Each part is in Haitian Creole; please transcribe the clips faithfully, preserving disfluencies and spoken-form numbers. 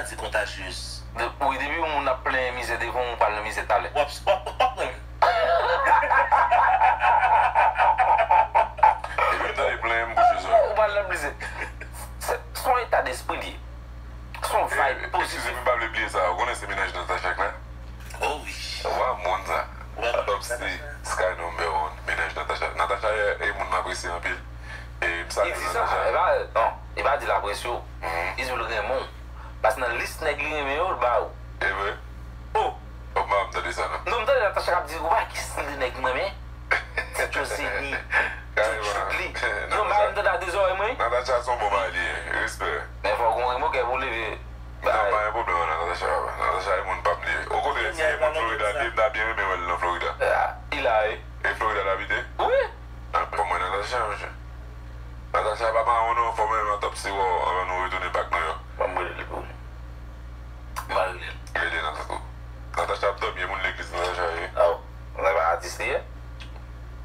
Maladie contagieuse. De- Wi, depi yon moun ap plenyen mizè devan w, ou pral nan mizè talè. W ap, w ap, w ap pran. Depi m tande plenyen, m bouche zòrèy. Ou pral nan mizè. Se se yon eta despri li ye. Se yon vibe pozitif. Eskize m, m pa vle bliye sa. Ou konnen se mennaj Natacha k la? Oh wi. Wa moun sa. Top C, Sky number one, mennaj Natacha. Natacha e, e moun m apresye anpil. E m salye Natacha. Li di sa, e pa, non, li pa di l apresye w. Li di l renmen w. Paske nan lis nèg li renmen yo, l ba ou. E vre? Oh! Oh, m pa janm tande sa, non. Non, m tande Natacha k ap di, ou pa ki stil de nèg m renmen? Ti Joseni, Djodjou Dli. Yon bagay m tande a de zòrèy mwen. Natacha se yon bon bagay li ye. Respè. Men fò w gon remokè pou w leve. Non, pa gen pwoblèm ak Natacha, papa. Natacha e moun pa m li ye. Okontrè, si gen moun Florida, li, m ta byen renmen wè l nan Florida. Li la, wi. E Florida l abite? Wi. Ban mwen Natacha, monchè. Natacha pa mawon non, fò mwen menm ak Top C wè w anvan nou retounen back New York. Ban m rele li pou ou. M a rele l. Rele Natacha. Natacha ap dòmi, e moun legliz Natacha ye. Aw, se pa atis li ye?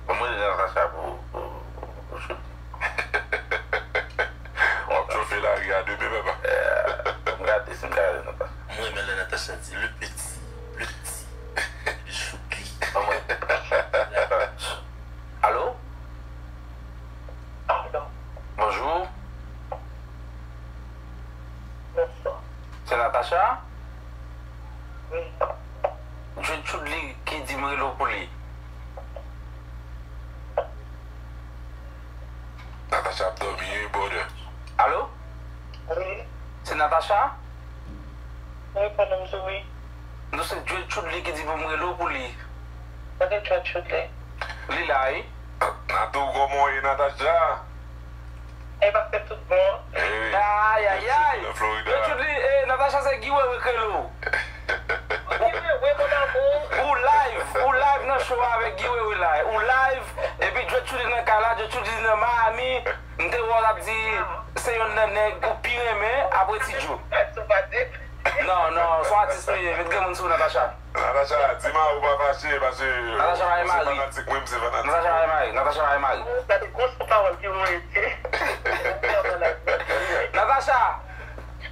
Ban m rele Natacha pou, pou, pou, pou shoot. W ap chofe lari a demen, papa. Ban m gade si m ka rele Natacha. Mwen renmen lè Natacha di, le petit, le petit, li shoot li. Ban mwen. Alo? Alo. Bonjou. Bonswa. Se Natacha? Wi. Djodjou Dli ki di m rele w pou li. Natacha ap dòmi, wi, brother. Alo? Wi. Se Natacha? Wi, papa m, se wi. Non, se Djodjou Dli ki di pou m rele w pou li. Kote Djodjou Dli? Li la, wi. Natou, kòman w ye, Natacha? E pa fè tout bon. Ayayay! Djodjou Dli, e, Natacha, se Guy Wewe k rele w. Guy Wewe, mon amour. Ou live, ou live nan show avèk Guy Wewe la. Ou live, epi Djodjou Dli nan kay la, Djodjou Dli nan Miami. M te wè w ap di se yonn nan nèg ou pi renmen apre Ti Djo. Non, non, se yon atis li ye. Met granmoun sou ou, Natacha. Natacha, di m a ou pa fache, paske Natacha pa gen mari. Fanatik mwen, m se fanatik. Natacha pa gen mari. Natacha pa gen mari. Gade gwo sou pawòl ki voye di. Natacha!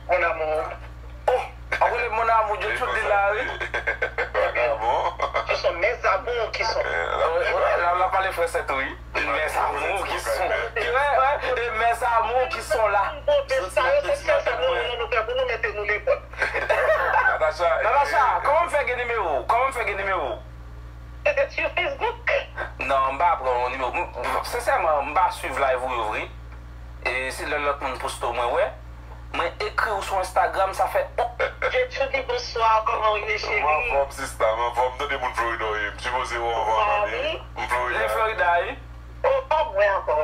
Mon amour. Oh, w ap rele mon amour, Djodjou Dli la, wi. Vagabon. Ce sont mes amours qui sont. Wi, wi, la, la pale fransè tou, wi. Mes amours qui sont. Wi, wi, e mes amours qui sont là. Natacha, kòman m fè gen nimewo w? Kòman m fè gen nimewo w? Sur Facebook? Non, m pa pran yon nimewo. M, sensèman, m pa swiv live ou yo vre. E se lè lòt moun poste w mwen wè. Mwen ekri w sou Instagram, sa fè on. Djodjou Dli, bonswa, kòman w ye, cheri? M anfòm, sista, m anfòm. Tande moun Florida w ye. M sipoze wè w anvan m ale. M Florida. Li Florida, wi. Oh, pa mwen ankò.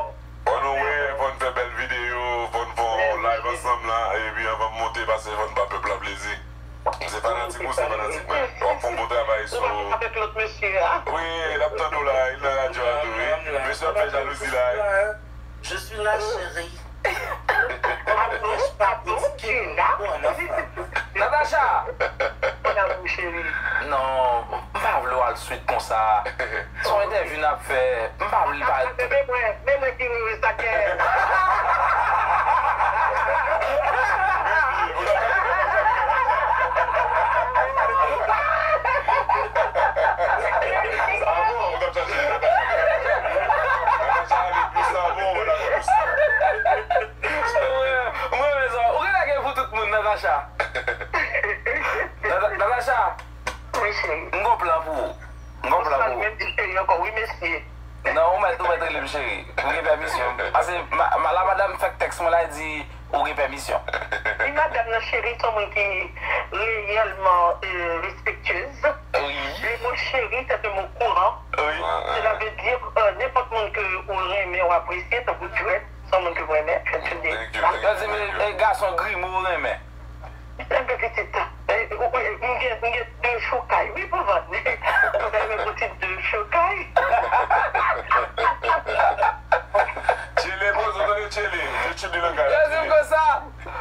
Fò nou wè, fò n fè bèl videyo, fò n fè yon live ansanm la, epi anvan m monte, pase fò n ba pèp la plezi. M se fanatik ou, se fanatik mwen. W ap fè yon bon travay sou. Ou pa avèk lòt mesye a? Wi, l ap tande w la, li nan radyo a tou, wi. Mesye ap fè jalouzi la, wi. Je suis là, chérie. Pardon, pardon, tu es là? Natacha! Mon amour chéri. Non, m pa vle w al swit konsa. Se yon entèvyou n ap fè. M pa vle pa. Men mwen, men mwen ki rere sa kè. Sa bon, ou t ap chache Natacha. Natacha ale plis sa bon, ou t ap plis. Mwen, mwen renmen sa. Ou genlè gen pou tout moun, Natacha. Nata-, Natacha. Wi, cheri. M gon plan pou ou. M gon plan pou ou. Ou menm di cheri ankò, wi, mesye. Non, ou mèt, ou mèt rele m cheri. Ou gen pèmisyon. Paske ma, ma, la madanm fèk tèks mwen la, li di ou gen pèmisyon. Wi, madanm nan cheri, se yon moun ki reyèlman, euh, respektyez. Wi. Le mo chéri, c'est un mot courant. Wi. Cela veut dire, euh, nenpòt moun ke ou renmen, ou apresye, tankou Djwèt, se yon moun ke m renmen, je dis ça. Yo di, men, e, gason grimo w renmen. Enben pitit, e, ou, ou, m gen, m gen de chokay, wi, pou vann. Ou ta renmen pou ti de chokay? Tchele, poze w tande Tchele. Yo di m konsa.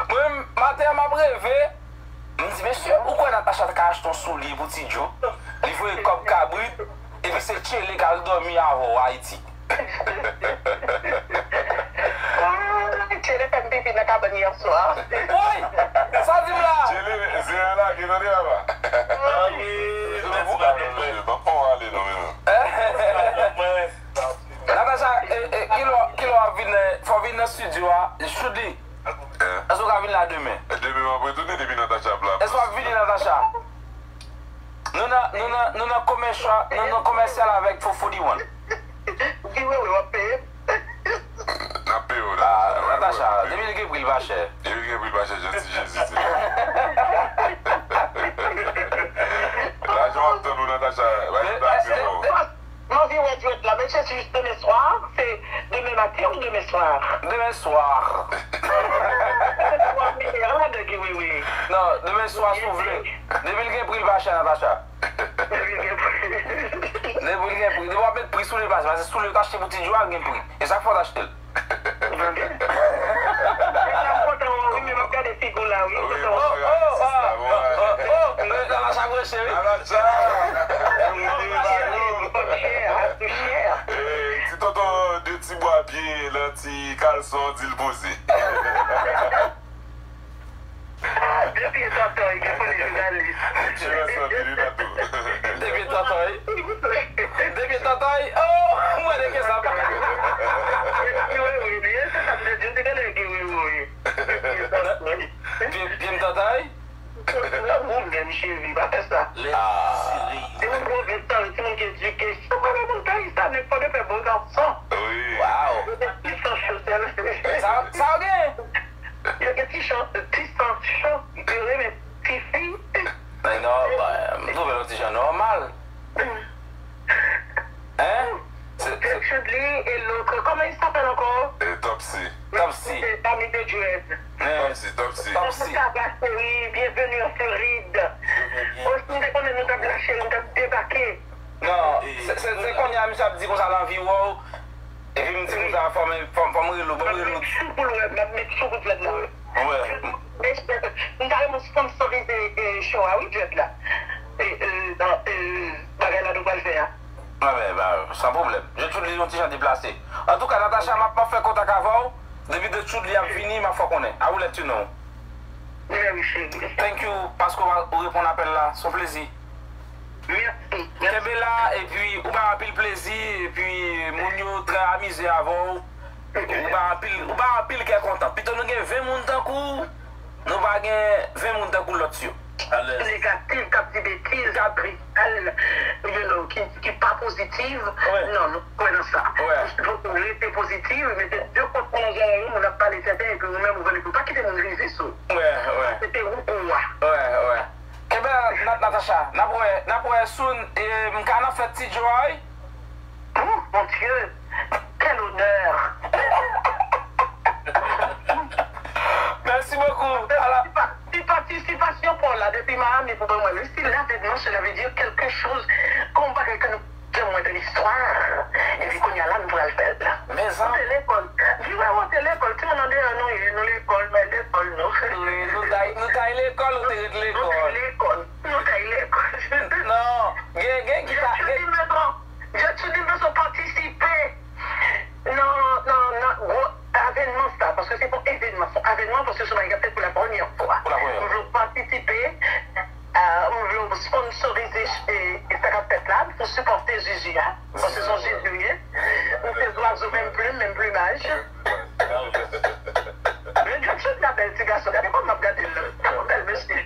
Mwen, maten an, m ap reve. M di, mesye, ou kwè Natacha ta ka achte yon soulye pou Ti Djo? Li voye kòb kabrit, epi se Tchele k al dòmi avè w Ayiti. Ah, Tchele fè m pipi nan kabann yè swa. Woy! Sa di m la? Jelly, zen an lage, tande, papa. Wi, mèsi, papa. Ban m pran ale, non, men. Natacha, e, e, kilè, kilè w ap vin nan, fò w vin nan estidyo a, Choudly? Èske w ka vin la demen? Demen, m ap retounen depi Natacha ap la. Èske w ap vini, Natacha? Nou nan, nou nan, nou nan komèsyal, nou nan komèsyal avèk Fofo Diwan. Guy Wewe, w ap peye m. N ap peye w, Natacha. Natacha, depi l gen pri, l pa chè. Depi l gen pri, l pa chè, janti Jezi, se. Lajan w ap tann ou, Natacha. Bay nou taksi, non. M anvi wè djwèt la, men se jis demen swa, se demen maten ou demen swa? Demen swa. Demen swa, mete an ladan Guy Wewe. Non, demen swa, si w vle. Depi l gen pri, l pa chè, Natacha. Depi l gen pri, depi w ap met pri sou li, l pa chè, paske sou li yo t achte pou ti Djo a, l gen pri. E sa k fè w t achte l. Mwen kontan wè w wi, men m ap gade figi w la wi, m kontan wè w. Oh, oh, oh, oh, oh, oh, Natacha branche wi. Natacha. Ti tonton de ti bwa pye nan ti kalson, di l poze. De pye tòtòy, gen pou li jounalis. Ti resò di li nan tou. De pye tòtòy. De pye tòtòy. Oh, mwen de ke sa pa. Wi, wi, wi, se sa m te di, m te genlè gen wi, wi. Pye, pye m tòtòy? Ou menm, cheri, pa fè sa. Ah. Timoun pwovens lan, timoun ki edike. Se pa moun peyi sa, nèg fò de fè bon gason. Wi. Wow. Yo gen ti san cho sèl. Sa, sa w gen? Yo gen ti chan, ti san cho, yo renmen tifi. Ay non, m twouve l yon ti jan nòmal. Hein? Se, se Chudly et l'autre, comment il s'appelle encore? Et Topsy. Topsy. C'est ami de Dread. Hein? Topsy, Topsy. Topsy. Comment ça va, chérie? Bienvenue en Floride. Osi, m te konnen nou t ap la, chérie, nou t ap debake. Non, se, se, se kounye a misye ap di konsa l anvi wè w. Epi m di konsa, fò m, fò m, fò m rele w, ban m rele w. M ap met sou pou l wè, m ap met sou pou l wè. Wè. M ta renmen w sponsorize, e, show a, wi, Dread la. E, e, nan, e, bagay la nou pral fè a. Ah ben, ba, san pwoblèm. Gertrude li yon ti jan deplase. Antouka, Natacha, m ap, m ap fè kontak avè w. Depi Gertrude li ap vini, m ap fè w konnen. I will let you know. Mèsi, cheri. Thank you, paske w, ou reponn apèl la. Se yon plezi. Mèsi, mèsi. Kenbe la, epi ou bay anpil plezi, epi moun yo trè amize avè w. Ou bay anpil, ou bay anpil kè kontan. Pito nou gen ven moun tankou w, nou pa gen ven moun tankou lòt yo. Negatif, k ap di betiz, k ap di mal, you know, ki, ki pa pozitif. Wè. Non, nou pa kwè nan sa. Wè. Ou rete pozitif, mete de kote nan zòrèy ou, moun ap pale tenten, epi ou menm ou vin epi ou pa kite moun rive sou ou. Wè, wè. Sa se te ou pou ou a. Wè, wè. Kenbe la, Nat-, Natacha, n ap wè, n ap wè soon, e, m ka nan fèt Ti Djo a, wi. Oh, mon Dieu, quel honneur! Merci beaucoup. Ala. Ti pa-, ti patisipasyon pa w la depi Miami pou ban mwen. Wi, si l avènman, cela veut dire quelque chose. Kon bagay ke nou janm wè nan listwa. Epi kounye a la, nou pral fè l. Mezanmi. Ou te lekòl. Di wè, ou te lekòl. Timoun andeyò nou ye, nou lekòl, men lekòl nou. Wi, nou t ay, nou t ay lekòl, ou te ret lekòl. Nou t ay lekòl. Nou t ay lekòl. Non, gen, gen ki pa, gen Gertrude Mezon, Gertrude Mezon patisipe nan, nan, nan gwo avènman sa, paske se pa yon evènman, se yon avènman, paske se yon bagay k ap fèt pou la premyè fwa. Pou la premyè fwa. M vle w patisipe, a, m vle w sponsorize, e, e sa k ap fèt la, pou sipòte Zuzu a, paske se yon Zuzu ye. Ou se zwazo, menm plim, menm plimaj. Men Jackson la bèl ti gason, gade kòman m ap gade l la. Gade yon bèl mesye.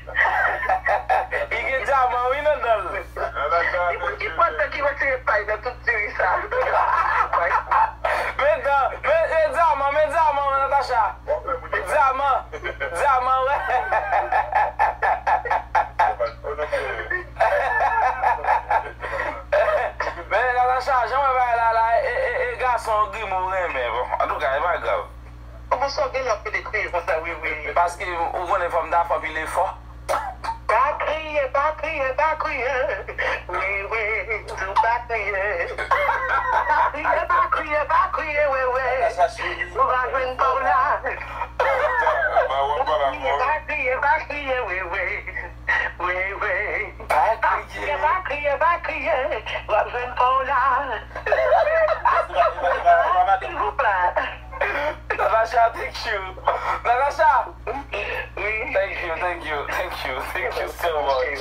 Li gen dyaman, wi, nan dan l. Li pran ki pwazon ki retire pay nan tout diri sa. Men dan, men, men dyaman, men dyaman, Natacha. Dyaman, dyaman, wè. Men Natacha, jan w wè bagay la, la, e, e, e gason grimo renmen, bon, antouka, e pa grav. Kòman sa w gen lòt ki te kriye konsa, wi, wi? Paske ou konnen fò m ta fè anpil efò. Pa kriye, pa kriye, pa kriye. Wi, wi, di w pa kriye. Pa kriye, pa kriye, pa kriye, wi, wi. Ou va jwenn pa w la. Pa kriye, pa kriye, pa kriye, wi, wi. Wi, wi. Pa kriye, pa kriye, pa kriye. W ap jwenn pa w la. Silvouplè. Natacha, thank you. Natacha! Wi. Thank you. Thank you, thank you, thank you so much.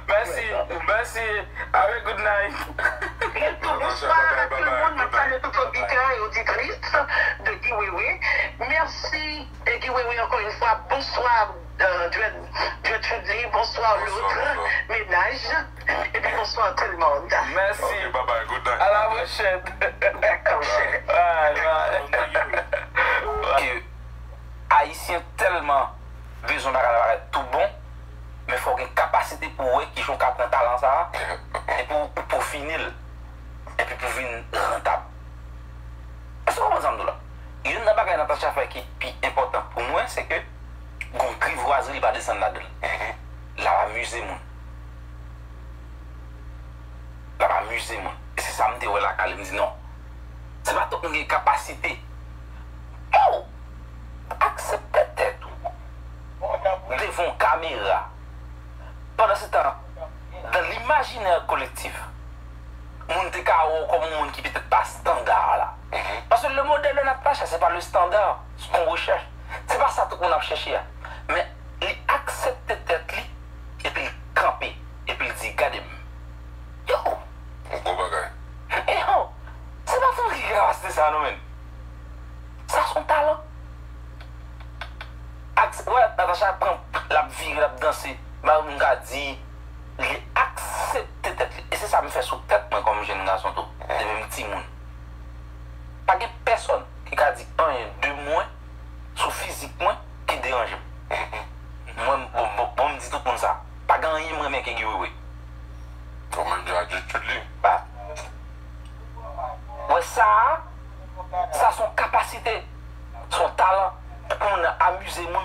Mèsi, mèsi. Have a good night. Bonsoir à tout le monde, mwen salye tout oditè e oditris de Guy Wewe. Mèsi, e Guy Wewe, encore une fois, bonsoir, euh, Dread, Dread Chudley, bonsoir, Lotr, Menaj, epi bonsoir tout le monde. Mèsi. Ok, bye bye, good night. À la prochaine. Dakò, chè. Bye, bye. Ke Ayisyen tèlman bezwen bagay la parèt tou bon, men fò w gen kapasite pou w wè kijan w ka pran talan sa a e pou, pou, pou fini l, epi pou vin rantab. Èske w konprann sa m di w la? Youn nan bagay Natacha fè ki pi enpòtan pou mwen, se ke gon grivwazri li pa desann ladan l. L ap amize moun. L ap amize moun. E se sa m te wè lakay li, m di non. Se pa tout moun gen kapasite. Yo! Aksepte tèt ou devan yon kamera. Pandan se tan, dans l'imaginaire collectif, moun te ka wè w kòm yon moun ki petèt pa estanda la. Paske le modèl de Natacha, se pa le standard, se yon rechèch. Se pa sa tout moun ap chèche a. Men li aksepte tèt li, epi l kanpe, epi l di, gade m. Yo! Yon gwo bagay. E yo! Se pa tout moun ki gen kapasite sa non, menn. Sa se yon talan. Ak, wè, Natacha pran, l ap vire, l ap danse. Ba moun ka di, li aksepte tèt li. E se sa m fè sou tèt mwen kòm jèn gason tou. Depi m timoun. Pa gen pèsòn ki ka di anyen de mwen sou fizik mwen ki deranje m. Mwen, bon, bon, bon, m di tout moun sa. Pa gen anyen m renmen ke Guy Wewe. Ou menm jan atitid li. Ba. Wè sa a, sa se yon kapasite, se yon talan. Pou moun nan amize moun,